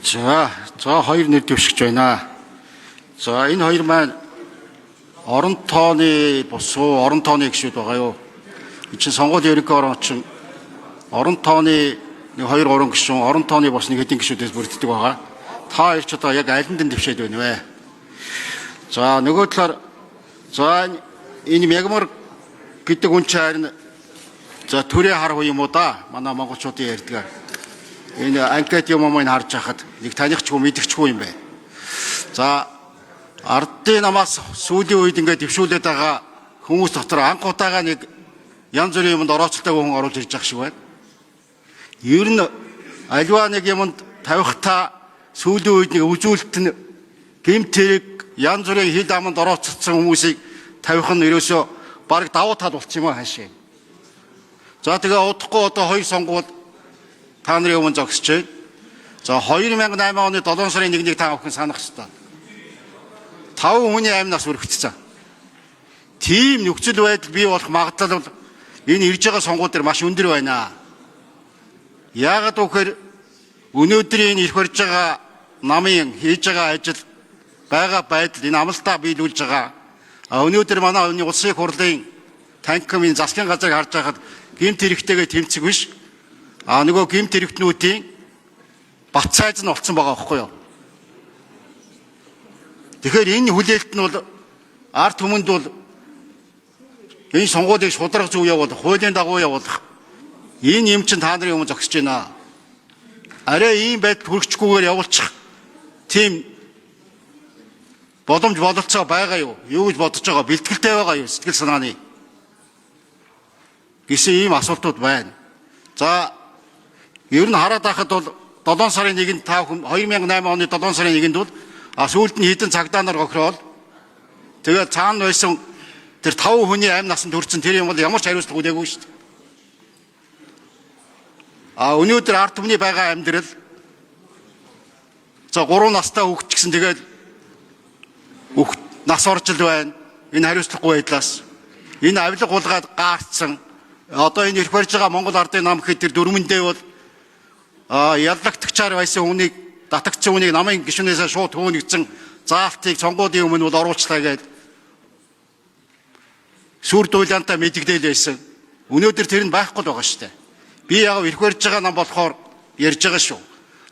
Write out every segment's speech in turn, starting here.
За, за хоёр нэр дэвшигч байна. За, энэ хоёр маань орон тооны бусуу, орон тооны гишүүд байгаа юу? Энэ чинь сонгуулийн ерөнхий орон чинь орон тооны нэг 2 3 гишүүн, орон тооны бус нэг хэдэн гишүүдээс бүрддэг байгаа. Та хоёр ч одоо яг аль нь дэвшээд байна вэ? За, нөгөө талаар за энэ мягмар гэдэг хүн чинь харин за төрийн хар хуу юм уу да? Манай монголчуудын ярьдаг. Энэ анкет юм уу харж хахад нэг танихчгүй мэдчихгүй юм байна. За ардын намаас сүүлийн үед ингээд дэвшүүлээд байгаа хүмүүс дотор анх удаага нэг янз бүрийн юмд орооцолтой хүн оруулж ирж байгаа шиг байна. Ер нь аливаа нэг юмд тавихтаа сүүлийн үед нэг үзүүлэлт нь гэмт хэрэг янз бүрийн хил аманд орооцолсон хүмүүсийг тавих нь ерөөсөө бараг давуу тал болчих юм аа хаашаа. За тэгээ удахгүй одоо хоёр сонгуул та нарын өмнө зогсож байна. За 2008 оны 7 сарын 1-ний та бүхэн санах ёстой. 5 хүний амь нас өргөцсөн. Тийм нөхцөл байдал бий болох магадлал бол энэ ирж байгаа сонгуул дээр маш өндөр байна. Яагаад гэвэл өнөөдрийн энэ ирэх барьж байгаа намын хийж байгаа ажил байгаа байдал энэ амлалтаа биелүүлж байгаа. А өнөөдөр манай энэ улсын их хурлын танхимын засгийн газрыг харж байхад гэмт хэрэгтэйгээ тэмцэх биш. А нөгөө гэмт хэрэгтнүүдийн бат сайз нь олцсон байгаа байхгүй юу? Тэгэхээр энэ хүлээлт нь бол ард түмэнд бол энэ сонгуулийг шударга зөв явуулах, хуулийн дагуу явуулах энэ юм чинь та нарын өмнө зогсож байна. Арай ийм байдал хүрчгүүгээр явуулчих тийм боломж бололцоо байгаа юу? Юу гэж бодож байгаа? Бэлтгэлтэй байгаа юу? Сэтгэл санааны гэсэн ийм асуултууд байна. За ер нь хараад байхад бол 7 сарын 1-нд та бүхэн 2008 оны 7 сарын 1-нд бол сүүлд нь хэдэн цагдаа нар гохироод тэгээд цаана байсан тэр 5 хүний амь насанд хүрсэн тэр юм бол ямар ч хариуцлага үлээгүй шүү дээ. А өнөөдөр ард түмний байгаа амьдрал за 3 настай хүүхд ч гэсэн тэгээд хүүхд нас орж л байна. Энэ хариуцлагагүй байдлаас энэ авилга хулгайд гаарцсан одоо энэ эрх барьж байгаа Монгол ардын нам гэхэд тэр дөрмөндөө бол яллагдагчаар байсан хүнийг татагцсан хүнийг намын гишүүнээсээ шууд хөөнөгдсөн заалтыг сонгуулийн өмнө бол оруулчлаа гээд сүр дуйлаантай мэдэгдээл байсан. Өнөөдөр тэр нь байхгүй л байгаа шүү дээ. Би яг эрх барьж байгаа нам болохоор ярьж байгаа шүү.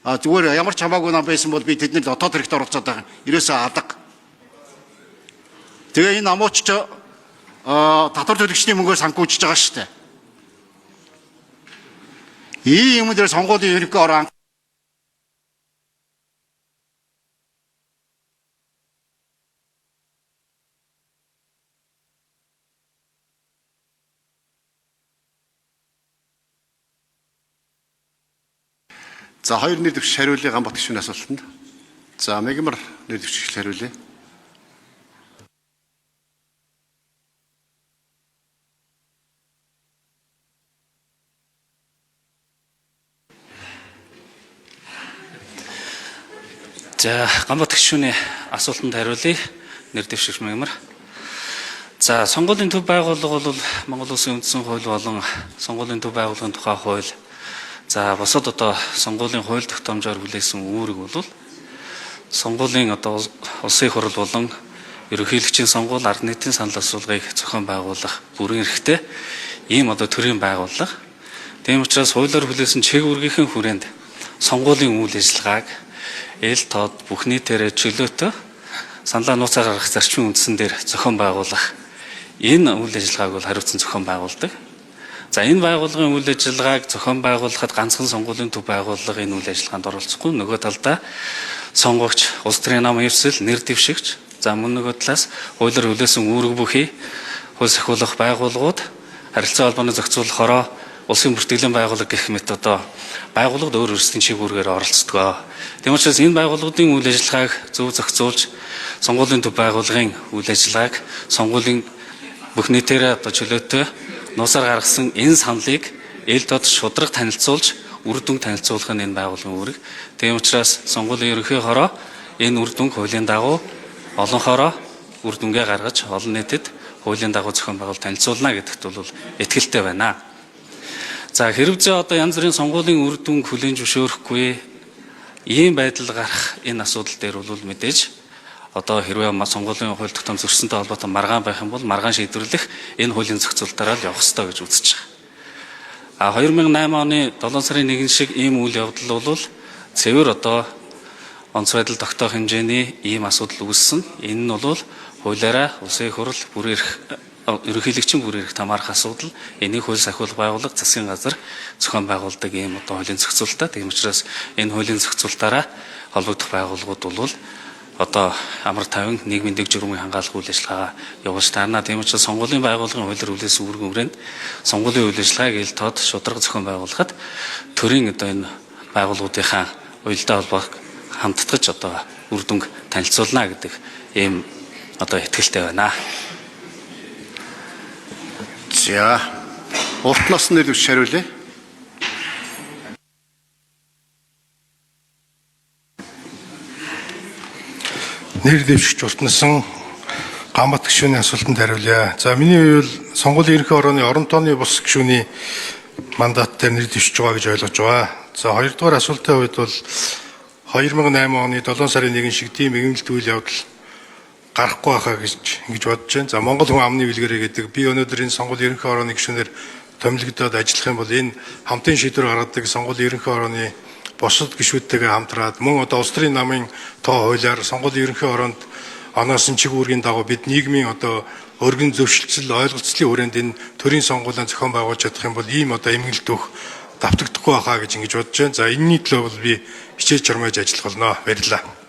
А зүгээр ямар ч хамаагүй нам байсан бол би тэдний дотоод хэрэгт оролцоод байгаа. Ерөөсөө алга. Тэгээ энэ намууч ч татвар төлөгчний мөнгөөр санхүүжиж байгаа шүү дээ. Ийм юм дээр сонгуулийн ерөнхий орон За хоёр нэр дэвшигч хариулъя Ганбат гишүүний асуултанд. За Мегмар нэр дэвшигч хариулъя. За Ганбат гишүүний асуултанд хариулъя. Нэр дэвшигч Мегмар. За сонгуулийн төв байгууллага бол Монгол Улсын үндсэн хууль болон сонгуулийн төв байгууллагын тухай хууль. За бусад одоо сонгуулийн хууль тогтоомжоор хүлээсэн үүрэг бол сонгуулийн одоо улсын их хурл болон ерөнхийлөгчийн сонгуул ард нийтийн санал асуулгыг зохион байгуулах бүрэн эрхтэй ийм одоо төрийн байгууллага. Тийм учраас хуулиар хүлээсэн чиг үүргийнхэн хүрээнд сонгуулийн үйл ажиллагааг эл тод бүх нийтээрээ чөлөөтэй саналаа нууцаар гаргах зарчмын үндсэн дээр зохион байгуулах энэ үйл ажиллагааг бол хариуцсан зохион байгуулдаг. За энэ байгууллагын үйл ажиллагааг зохион байгуулахад ганцхан сонгуулийн төв байгууллага энэ үйл ажиллагаанд оролцохгүй. Нөгөө талдаа сонгогч, улс төрийн нам эвсэл, нэр дэвшигч, за мөн нөгөө талаас хуулиар хүлээсэн үүрэг бүхий хууль сахиулах байгууллагууд, харилцаа холбооны зохицуулах хороо, улсын бүртгэлийн байгууллага гэх мэт одоо байгууллагууд өөр өөрсдийн чиг үүргээр оролцдог. Тийм учраас энэ байгууллагуудын үйл ажиллагааг зөв зохицуулж сонгуулийн төв байгууллагын үйл ажиллагааг сонгуулийн бүх нийтээрээ одоо чөлөөтэй нуусаар гаргасан энэ саналыг эл дод шударга танилцуулж үр дүн танилцуулах нь энэ байгууллагын үүрэг. Тийм учраас сонгуулийн ерөнхий хороо энэ үр дүнг хуулийн дагуу олон хороо үр дүнгээ гаргаж олон нийтэд хуулийн дагуу зохион байгуулалт танилцуулна гэдэгт бол итгэлтэй байна. За хэрвээ одоо янз бүрийн сонгуулийн үр дүнг хүлээн зөвшөөрөхгүй Ийм байдал гарах энэ асуудал дээр бол мэдээж одоо хэрвээ сонгуулийн хууль тогтоом зөрчсөнтэй холбоотой маргаан байх юм бол маргаан шийдвэрлэх энэ хуулийн зохицуултаараа л явах ёстой гэж үзэж байгаа. А 2008 оны 7 сарын 1 шиг ийм үйл явдал бол цэвэр одоо онц байдал тогтоох хэмжээний ийм асуудал үүссэн. Энэ нь бол хуулиараа улсын их хурл бүр эрх ерөнхийлөгчийн бүр эрх хамаарах асуудал. Энийг хууль сахиулах байгууллага засгийн газар зохион байгуулдаг ийм одоо хуулийн зохицуултаа. Тийм учраас энэ хуулийн зохицуултаараа холбогдох байгууллагууд бол одоо амар тайван нийгмийн дэг журмыг хамгаалах үйл ажиллагаа явуулж таарна. Тийм учраас сонгуулийн байгууллагын хуулиар хүлээсэн үүргийн хүрээнд сонгуулийн үйл ажиллагааг ил тод шударга зохион байгуулахад төрийн одоо энэ байгууллагуудынхаа уялдаа холбоог хамтдаж одоо үр дүнг танилцуулна гэдэг ийм одоо итгэлтэй байна. За уртнаас нэр дэвшиж хариулъя. Нэр дэвшигч уртнасан Ганбат гишүүний асуултанд хариулъя. За миний хувьд сонгуулийн ерөнхий орооны орон тооны бус гишүүний мандат дээр нэр дэвшиж байгаа гэж ойлгож байгаа. За хоёрдугаар асуултын хувьд бол 2008 оны 7 сарын 1 шиг тийм эргэлт үйл явдал гарахгүй байхаа гэж ингэж бодож байна. За Монгол хүн амны бэлгэрээ гэдэг би өнөөдөр энэ сонгуулийн ерөнхий орооны гишүүнээр томилогдоод ажиллах юм бол энэ хамтын шийдвэр гаргадаг сонгуулийн ерөнхий орооны бусад гишүүдтэйгээ хамтраад мөн одоо улс төрийн намын тоо хуулиар сонгуулийн ерөнхий ороонд оноосон чиг үүргийн дагуу бид нийгмийн одоо өргөн зөвшөлтсөл ойлголцлын хүрээнд энэ төрийн сонгуулиа зохион байгуулж чадах юм бол ийм одоо эмгэлт өгөх давтагдахгүй байхаа гэж ингэж бодож байна. За энэний төлөө бол би хичээж чармайж ажиллах болно. Баярлалаа.